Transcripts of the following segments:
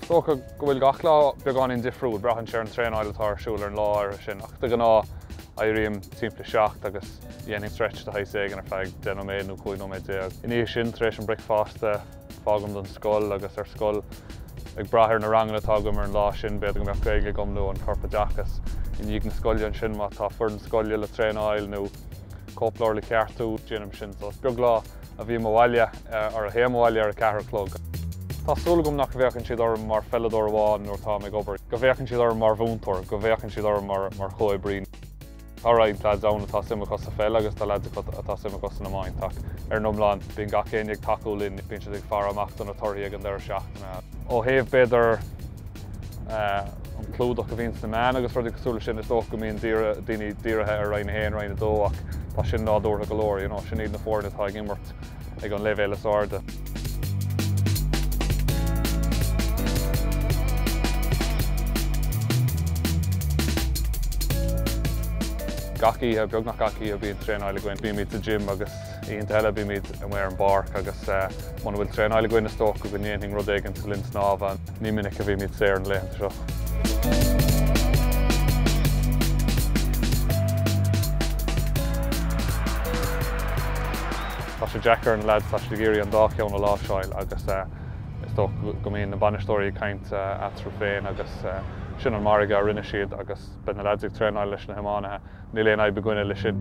Is dócha go bhfuil gach lá beagáinín difriúil, braitheann sé ar an traenáil atá ar siúl ar an lá áirithe sin, ach de ghnáth éirím timpeall a 7 agus dhéanfainn stretch de shaghas éigin ar feadh 10 nóiméad nó 15 nóiméad. I ndiaidh sin, tar éis an bricfeasta, fágaim don scoil agus ar scoil, ag brath ar na ranganna atá agam ar an lá sin, b'fhéidir go mbeadh Gaeilge agam nó an corpoideachas. I ndiaidh na scoile ansin, má tá foireann scoile le traenáil nó cóipleabhar le ceartú, déanaim sin. So is beag lá a bhím abhaile, or a théim abhaile ar a ceathair a chlog. Tá súil agam nach bhféachann siad orm mar pheileadóir amháin nuair atáim ag obair, go bhféachann siad orm mar mhúinteoir, go bhféachann siad orm mar mar chomhoibrí. Tá roinnt leaids ann atá suim acu sa pheil agus tá leaids acu atá suim acu san iomáint ach ar an iomlán bíonn gach éinne ag tacú linn, bíonn siad ag faire amach do na torthaí ag an deireadh seachtaine. Ó thaobh b'fhéidir an clúdach a bhíonn sna meáin agus rudaí cosúil leis sin, is dócha go mbíonn daoine dírithe ar Roinn 1, Roinn 2 ach tá sin nádúrtha go leor, you know, sin iad na foirne atá ag imirt ag an leibhéal is airde. Gach oíche, beagnach gach oíche bíonn traenáil againn. Bímid sa gym agus oícheanta eile bímid amuigh ar an bpáirc agus muna bhfuil traenáil againn is dócha go ndéanfainn rud éigin sa linn snámha. Ní minic a bhímid saor na laethanta seo. Tá sé deacair ar na leaids, tá siad ag iarraidh an dá cheann a láimhseáil agus is dócha go mbíonn na bainisteoirí ag caint eatarthu féin agus sin an margadh a rinne siad agus beidh na leaids ag traenáil leis na hiománaithe. Níl aon fhadhb againne leis sin.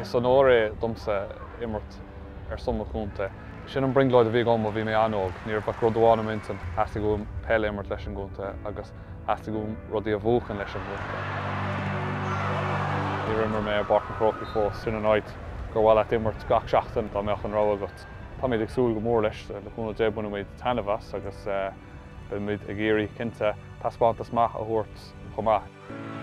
Is onóir é domsa imirt ar son mo chontae. Sin an brionglóid a bhí agam ó bhí mé an-óg. Ní raibh ach rud amháin i m'intinn, theastaigh uaim peil a imirt leis an gcontae agus theastaigh uaim rudaí a bhuachan leis an gcontae. Níor imir mé i bPáirc an Chrócaigh fós, sin an áit gur mhaith leat imirt gach seachtain dá mbeadh an rogha agat. Táimid ag súil go mór leis, le cúnamh Dé bainfimid taitneamh as agus beimid ag iarraidh cinnte taispeántas maith a thabhairt chomh maith.